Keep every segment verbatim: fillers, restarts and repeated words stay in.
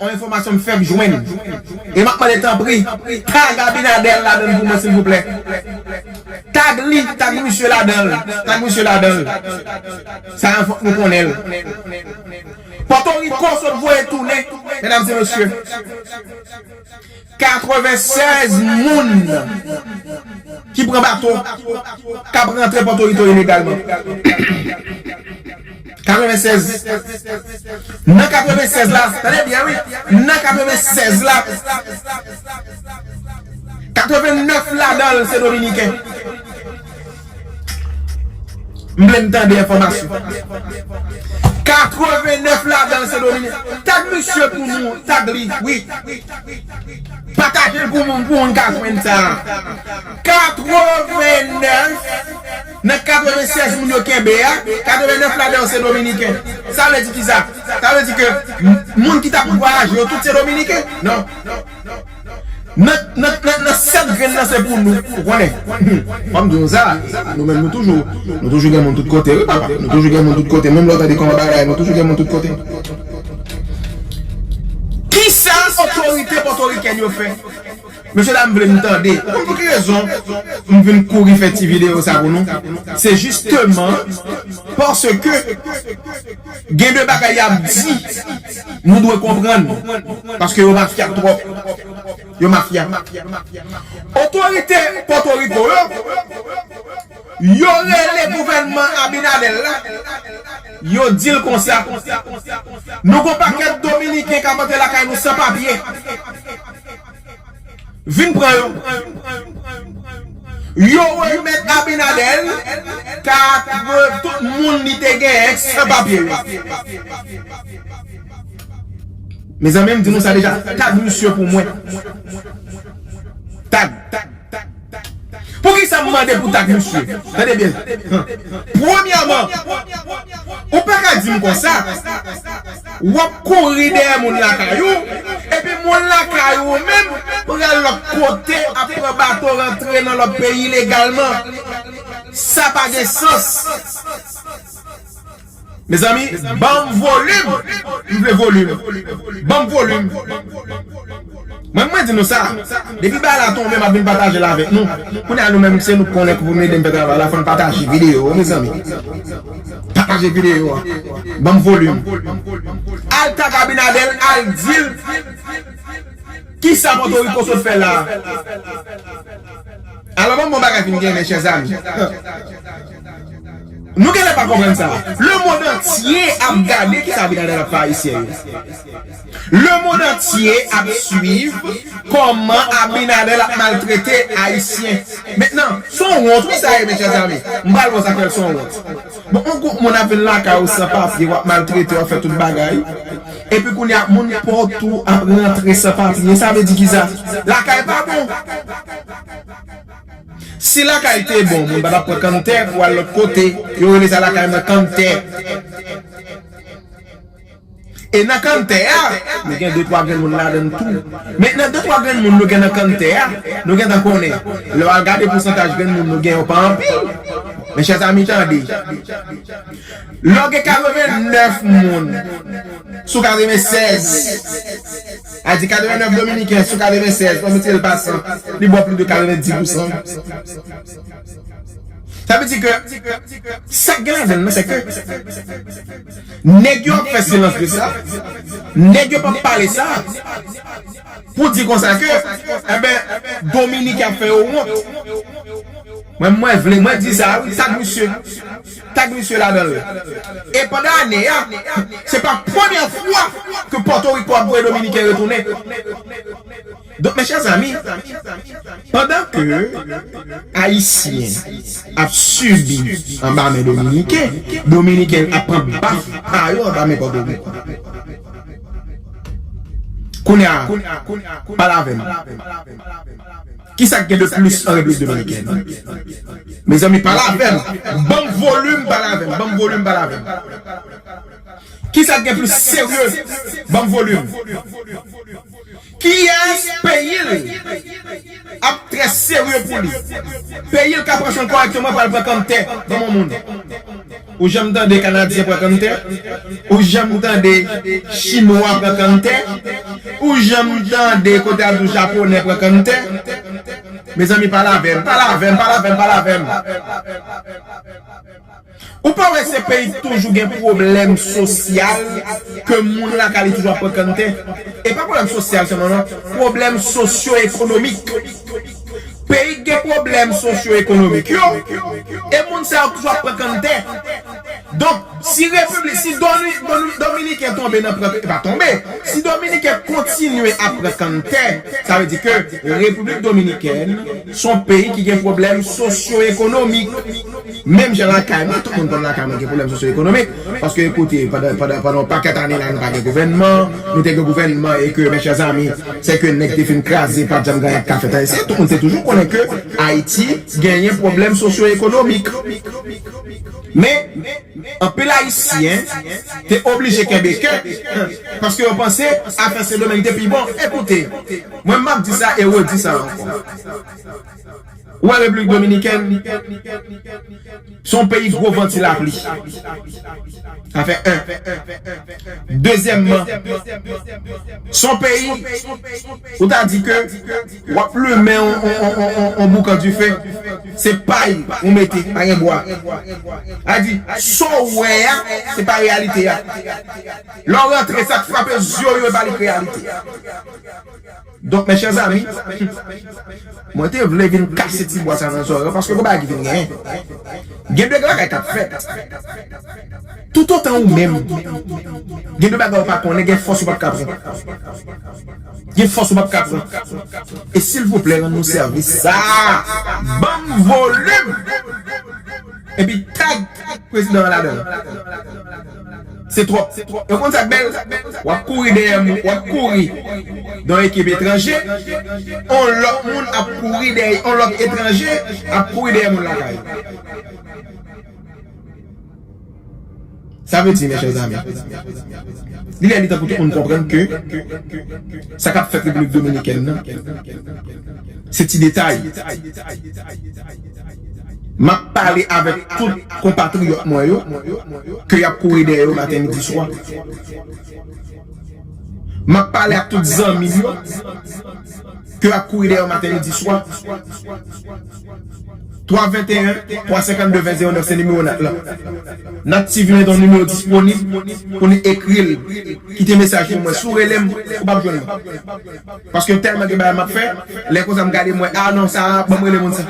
Yon enfòmasyon m fèk jwenn. E m ap mande tanpri, tag Abinader ladan l pou mwen, silvouplè. Tag li, tag misye ladan l. Tag misye ladan l. Sa a fòk nou konnen l. Pòtoriko sot voye tounen, medam e mesye. Katrevennsèz moun ki pran bato, k ap rantre Pòtoriko ilegalman. Katrevennsèz. Nan katrevennsèz la, tande byen, wi. Nan katrevennsèz la, katrevennèf ladan l se dominiken. M vle m tande enfòmasyon. Katrevennèf ladan l se dominiken. Tag misye pou nou, tag li, wi. Pataje l pou moun, pou moun ka jwenn sa. Katrevennèf nan katrevennsèz moun yo kenbe a, katrevennèf ladan yo se dominiken. Sa vle di ki sa? Sa vle di ke m- moun ki t ap vwayaje yo tout se dominiken? Non. Nan, nan, nan, nan sèt grenn nan se pou nou. Ou konnen. Fò m di nou sa, nou menm nou toujou, nou toujou gen moun tout kote, wi papa. Nou toujou gen moun tout kote. Menm lè w tande kòman bagay, nou toujou gen moun tout kote. Kisa otorite pòtorikèn yo fè? Mesye dam vle m tande. Ou konn pou ki rezon m vin kouri fè ti videyo sa pou nou? Se jisteman paske gen de bagay y ap di, nou dwe konprann. Paske yo mafya twòp. Yo mafya. Otorite Pòtoriko yo, yo rele gouvènman Abinader la, yo di l konsa, nou gon pakèt dominiken k ap antre lakay nou san papye. Vin pran yo. Yo remèt Abinader kat tout moun li te genyen san papye yo. Mezanmi, m di nou sa deja, tag misye pou mwen. Tag. Poukisa m mande pou tag misye? Tande byen. Premyèman, ou pa ka di m konsa, w ap kouri dèyè moun lakay ou, epi moun lakay ou menm pral lòt kote ap pran bato rantre nan lòt peyi ilegalman. Sa pa gen sans. Mezanmi, ban m volim. M vle volim. Ban m volim. Mwen, mwen di nou sa. Depi bagay la tonbe, m ap vin pataje l avèk nou. Kounye a nou menm, se nou k konnen pou nou ede m fè travay la, fò n pataje videyo, mezanmi. Pataje videyo a. Ban m volim. Al tag Abinader, al di l kisa Pòtoriko sot fè la. Alò, ban m bon bagay fin gen, mes chers amis. Nou genlè pa konprann sa. Lemonn antye ap gade kisa Abinader ap fè Ayisyen yo. Lemonn antye ap swiv kòman Abinader ap maltrete Ayisyen. Mentnan, se yon wont, wi, sa ye, mes chers amis. M pral bon sa fè l se yon wont. Bon, yon gwoup moun ap vin lakay ou san papye, w ap maltrete, w ap fè tout bagay. Epi kounye a, moun pa w tou ap rantre san papye. Sa vle di kisa? Lakay pa bon. Si lakay te bon, moun pa t ap pran kanntè pou al lòt kote. Yo rele sa lakay mwen kanntè. E nan kanntè a, nou gen de twa grenn moun ladan l tou. Mentnan, de twa grenn moun nou gen nan kanntè a, nou gentan konnen. Lè w al gade pousantaj grenn moun nou gen yo pa anpil. Mes chers amis, tande. Lè w gen katrevennèf moun sou katrevensèz, a di katrevennèf dominiken sou katrevensèz, fò m retire l pa san, li ba w plis de katrevendis pousan. Sa vle di ke sa k gen ladan l nan, se ke nèg yo ap fè silans de sa, nèg yo p ap pale sa, pou di konsa ke, enben, Dominiken ap fè yo wont. Mwen, mwen vle, mwen di sa, wi, tag misye. Tag misye ladan l. E pandan ane a, se pa premyè fwa ke Pòtoriko ap voye Dominiken retounen. Donk, mes chers amis, pandan ke Ayisyen ap sibi anba men Dominiken, Dominiken ap pran baf pa yo anba men Pòtoriko. Kounye a, pale avè m. Kisa k gen de plis an Repiblik Dominikèn? Mezanmi, pale avè m. Ban m volim, pale avè m. Ban m volim, pale avè m. Kisa k gen plis serye? Ban m volim. Kiyès peyi l ap trè serye pou li? Peyi l ka pran san l kòrèkteman, pral pran kanntè. Ban m yon moun. Ou janm tande Kanadyen pran kanntè? Ou janm tande Chinwa pran kanntè? Ou janm tande kote a di w Japonè pran kanntè? Mezanmi, pale avè m, pale avè m, pale avè m, pale avè m. Ou pa wè se peyi ki toujou gen pwoblèm sosyal ke moun lakay li toujou ap pran kanntè? E pa pwoblèm sosyal sèlman, non. Pwoblèm sosyo-ekonomik. Peyi k gen pwoblèm sosyo-ekonomik yo, e moun sa yo toujou ap pran kanntè. Donk, si Repiblik, si Domi-, Domi-, Dominiken tonbe nan pran, pa tonbe, si Dominiken kontinye ap pran kanntè, sa vle di ke Repiblik Dominikèn se yon peyi ki gen pwoblèm sosyo-ekonomik. Menm jan lakay mwen, tout moun konn lakay mwen gen pwoblèm sosyo-ekonomik, paske, ekoute, pandan, pandan, pandan yon pakèt ane la, nou pa gen gouvènman, nou te gen gouvènman e ke, mes chers amis, se ke nèg te fin kraze, pa t janm gen anyen k ka fèt anyen. Se tout moun te toujou konnen ke Ayiti genyen pwoblèm sosyo-ekonomik. Men, anpil Ayisyen te oblije kenbe kè, paske yo panse afè Sendomeng te pi bon. Ekoute, mwen m ap di sa e redi sa ankò. Ou wè Repiblik Dominikèn, se yon peyi gwo vanti lapli. Sa fè en. Dezyèmman, se yon peyi, ou ta di ke w ap limen on, on, on, on, on, on boukan dife, se pay ou mete, pa gen bwa. A di, sa w wè a, se pa reyalite a. Lè w rantre, sa k frape zye w yo, e pa li k reyalite a. Donk, mes chers amis, mwen te vle vin kase ti bwa sa nan zòrèy yo, paske gon bagay ki vin genyen. Gen de bagay k ap fèt. Toutotan ou menm, gen de bagay ou pa konnen, gen fòs ou p ap ka pran. Gen fòs ou p ap ka pran. E silvouplè, rann nou sèvis sa. Ban m volim. Epi tag prezidan an ladan l. Se twòp. Yo konn sa k bèl? W ap kouri dèyè moun, w ap kouri nan ekip etranje, on lòt moun ap kouri dèyè, on lòt etranje ap kouri dèyè moun lakay. Sa vle di, mes chers amis, li lè li tan pou tout moun konprann ke sa k ap fèt Repiblik Dominikèn nan, se ti detay. M ap pale avèk tout konpatriyòt mwen yo ke y ap kouri dèyè yo maten, midi, swa. M ap pale ak tout zanmi m yo ke y ap kouri dèyè yo maten, midi, swa. Twa venteyen, twa senkannde, ven zewo nèf se nimewo Nat la. Nat T V mete yon nimewo disponib pou nou ekri l. Kite mesaj pou mwen. Si w rele m, ou p ap jwenn mwen. Paske tèlman gen bagay m ap fè, lè konsa m gade m wè, a non, sa, ban m rele moun sa.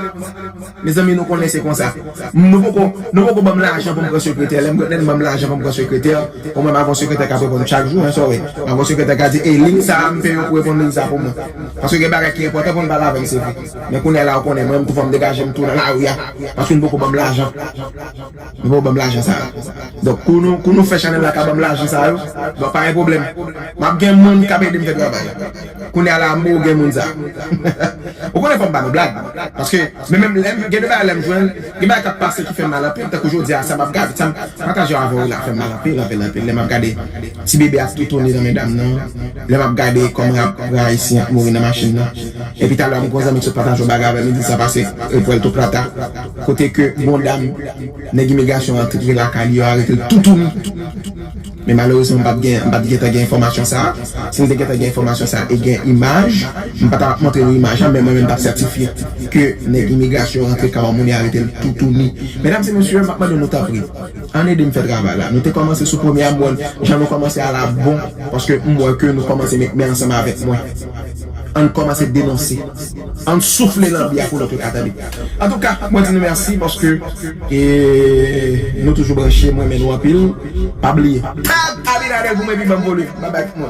Mezanmi, nou konnen se konsa. Nou poko, nou poko ban m lajan pou m pran sekretè. Lè m, lè m ban m lajan pou m pran sekretè, omwen m ap gen yon sekretè k ap reponn chak jou, en, sa w wè. M ap gen yon sekretè k ap di, ey, liy sa a, m peye w pou reponn liy sa a pou mwen. Paske gen bagay ki enpòtan pou n pale avè m, se vre. Men kounye a la, ou konnen, mwen, m tou fò m degaje m tou nan lari a. Paske nou poko ban m lajan. Nou poko ban m lajan sa a. Donk, kou nou, kou nou fè chanèl la ka ban m lajan sa yo, donk, pa gen pwoblèm. M ap gen moun k ap ede m fè travay. Kounye a la, m poko gen moun sa. Ou konnen fò m ba nou blag. Paske, men menm lè m, gen de bagay lè m jwenn, gen bagay k ap pase ki fè m mal anpil, tankou jodi a, sa m ap gade, sa m pataje avè w la, fè m mal anpil, anpil, anpil. Lè m ap gade ti bebe ak toutouni nan men dam nan, lè m ap gade kòman rap ayisyen ap mouri nan machin nan. Epi talè a, m gon zanmi ki sot pataje yon bagay avè m, li di sa pase, e, Puerto Plata, kote ke bon dam, nèg imigrasyon antre lakay li, yo arete l toutouni. Men malerezman, m pa t gen, m pa t gentan gen enfòmasyon sa a. Si m te gentan gen enfòmasyon sa a e gen imaj, m pa t ap montre nou imaj la, men mwen menm m t ap sètifye ke nèg imigrasyon rantre kay yon moun e arete l toutouni. Medam e mesye, m ap mande nou tanpri, ann ede m fè travay la. Nou te kòmanse sou premye a, m wè jan nou kòmanse a la bon, paske m wè ke nou kòmanse met men ansanm avèk mwen. Ann kòmanse denonse. Ann soufle lanbi a pou lòt yo ka tande. Antouka, mwen di nou mèsi paske, e, nou toujou branche, mwen renmen nou anpil. Pa bliye. Tag Abinader pou mwen epi ban m volim. Babay tout moun.